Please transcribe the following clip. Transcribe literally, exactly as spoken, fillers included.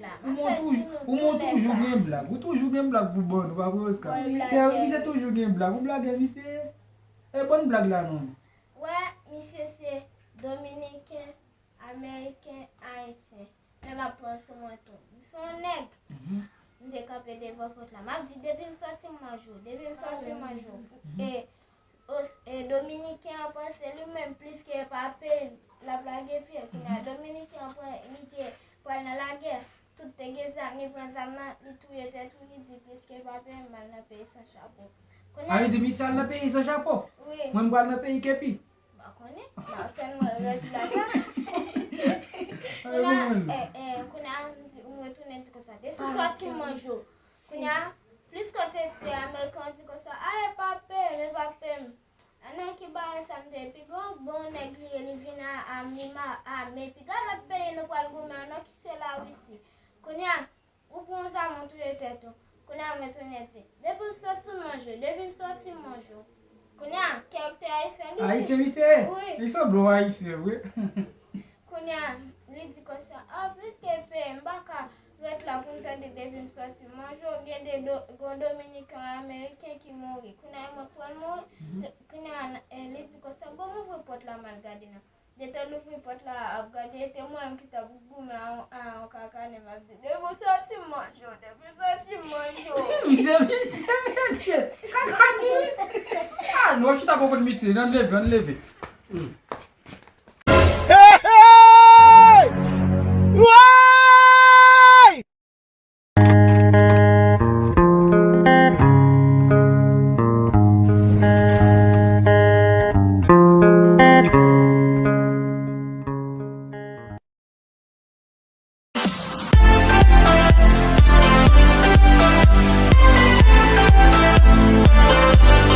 Ou mwen toujou, ou mwen toujou gen blag. Ou toujou gen blag pou ban nou, pa vre, Oscar? Kè misye toujou gen blag. Ou blagè misye. E ban blag la non. Wè, misye se dominiken, ameriken, ayisyen. Men m ap pran sou mwen tou. M se yon nèg. M te kanpe devan pòt la. M ap di depi m sòti m manje w. Depi m sòti m manje w. E, e dominiken an panse li menm plis ke pa peyi l ap lage pye. Kounye a dominiken an pran li te pral nan lagè. Tout te gen zam, li pran zam nan, li touye tèt li, li di plis ke pa peyi m, m al nan peyi san chapo. Kounye a. A, li di misye al nan peyi san chapo? Wi. Mwen m pral nan peyi kepi. M pa konnen. M pa konnen mwen rès blag la. Kounye a, e, e, kounye a, m di, m retounen di konsa. Depi m sòti m manje w. Kounye a, plis kote ti ameriken an di konsa, a e pa peyi m, e pa peyi m. Anan ki bagay sa m te, pi gran bon nèg li ye, li vin a, a, li ma, a, men pi gran lòt peyi nou pral goumen an non ki se Larisi. Kounye a, ou pran zam ou touye tèt ou. Kounye a mwen tounen di, depi m sòti m manje w, depi m sòti m manje w. Kounye a, karaktè ayisyen li di. Ayisyen misye ye? Wi. Li se blan ayisyen vre. Kounye a, li di konsa, a, plis ke peyi m pa ka ret la pou m tande depi m sòti m manje w, gen de do, gen yon dominiken, yon ameriken ki mouri. Kounye a, mwen pran mouri. Kounye a, e, li di konsa, bon, m ouvri pòt la m al gade non. Detan l ouvri pòt la ap gade, e te mwen menm ki t ap goumen a yon, a yon kakane, m ap di, depi w sòti m manje w, depi w sòti m manje w. Misye, misye, misye. Kakane. A, nou ap chita bò kot misye, ann leve, ann leve.